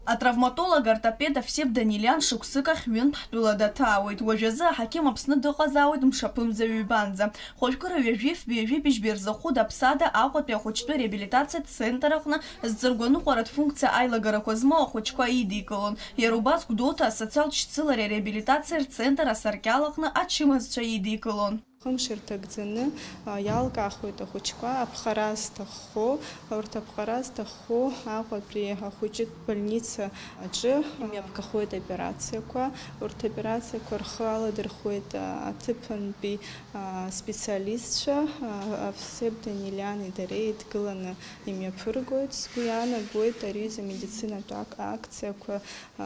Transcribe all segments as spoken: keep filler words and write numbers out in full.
Атравматолог-ортопед Овсеп Данелиан шықәсык ахь ҩынтә ҳтәыла даҭаауеит. Уажәазы аҳақьым Аԥсны дыҟазаауеит мшаԥымза ҩбанӡа. Хәажәкыра ҩажәи фбеи ҩажәи быжьбеи рзы Хәыда Ԥсада Аҟәатәи ахәыҷтәы реабилитациатә центр аҟны зҵыргәаныҟәаратә функциа аилагарақәа змоу ахәыҷқәа идикылон. Иара убас Гәдоуҭа асоциалтә шьцылареи ареабилитациеи рцентр асаркьал аҟны ачымазцәа идикылон. Хымш ирҭагӡаны, а, иалкаахоит ахәыҷқәа аԥҟара зҭаххо, урҭ аԥҟара зҭаххо Аҟәатәи ахәыҷытә больница аҿы имҩаԥгахоит операциақәа. Урҭ аоперациақәа рхы аладырхәуеит, а, аҭыԥантәи, а, специалистцәа, а, Овсеп Данелиани дареи еидгыланы имҩаԥыргоит. Сгәы иаанагоит, ари аҩыза медицинатә ак-, акциақәа, а,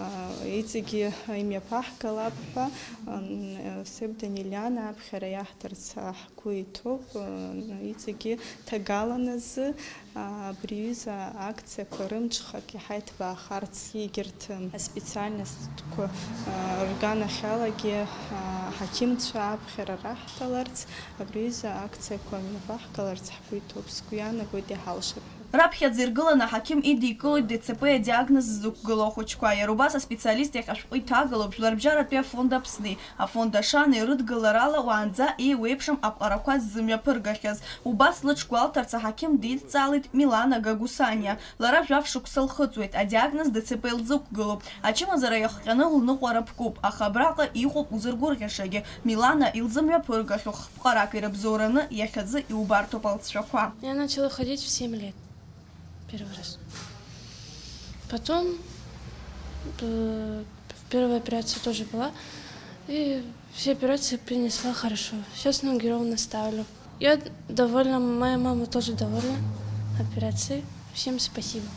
иҵегьы имҩаԥаҳгалап ҳәа, ан-, Овсеп Данелиан аԥхьара иаҳҭарц ҳгәы иҭоуп, а, иҵегьы ҭагалан азы, а, абри аҩыза акциақәа рымҽхак иаҳа иҭбаахарц, егьырҭ аспециальностқәа, а, рганахьалагьы, а, аҳақьымцәа аԥхьара раҳҭаларц, абри аҩыза акциақәа мҩаԥаҳгаларц ҳгәы иҭоуп, сгәы иаанагоит, иҳалшап ҳәа. Раԥхьаӡа иргыланы аҳақьым идикылоит Д Ц П адиагноз ззықәгылоу ахәыҷқәа. Иара убас аспециалист иахь ашәҟәы иҭагалоуп Жәларбжьаратәи афонд Аԥсни. Афонд Ашана ирыдгыларала уаанӡа еиуеиԥшым аԥҟарақәа ззымҩаԥыргахьаз. Убас лыҽгәалҭарц аҳақьым дидҵаалеит Милана Гагусаниа. Лара жәаф шықәса лхыҵуеит, адиагноз Д Ц П илзықәгылоуп. Ачымазара иахҟьаны лныҟәара ԥкуп, аха абраҟа иҟоуп узыргәырӷьашагьы. Милана илзымҩаԥыргахьоу хԥҟарак ирыбзоураны иахьазы иубарҭоуп алҵшәақәа. Я начала ходить в семь лет. Первый раз. Потом, э, первая операция тоже была. И все операции принесла хорошо. Сейчас ноги ровно ставлю. Я довольна, моя мама тоже довольна операцией. Всем спасибо.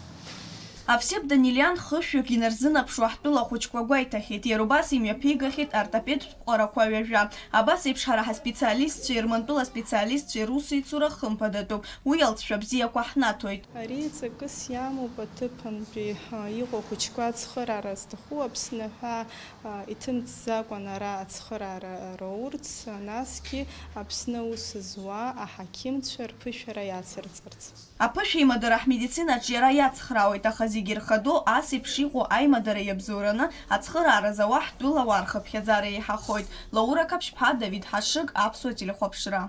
Овсеп Данелиан хышәҩык инарзынаԥшуа ҳтәыла ахәыҷқәа гәеиҭахьеит, иара убас имҩаԥигахьеит ортопедтә ҟәарақәа ҩажәа. Абас еиԥш ҳара ҳаспециалистцәеи рмантәыла специалистцәеи русеицура хымԥадатәуп, уи алҵшәа бзиақәа ҳнаҭоит. Ари ҵакыс иамоуп аҭыԥантәи, а, иҟоу ахәыҷқәа ацхыраара зҭаху Аԥсны ҳәа, а, иҭымҵӡакәан ара ацхыраара раурц, насгьы Аԥсны аус зуа аҳақьымцәа рԥышәара иацырҵарц. Аԥышәеимадара ҳмедицинаҿ иара иацхраауеит, аха зегьы ирхадоу ас еиԥш иҟоу аимадара иабзоураны ацхыраара зауа ҳтәылауаа рхыԥхьаӡара еиҳахоит. Лаура Қаԥшьԥҳа, Давид Ҳашыг, Аԥсуа телехәаԥшра.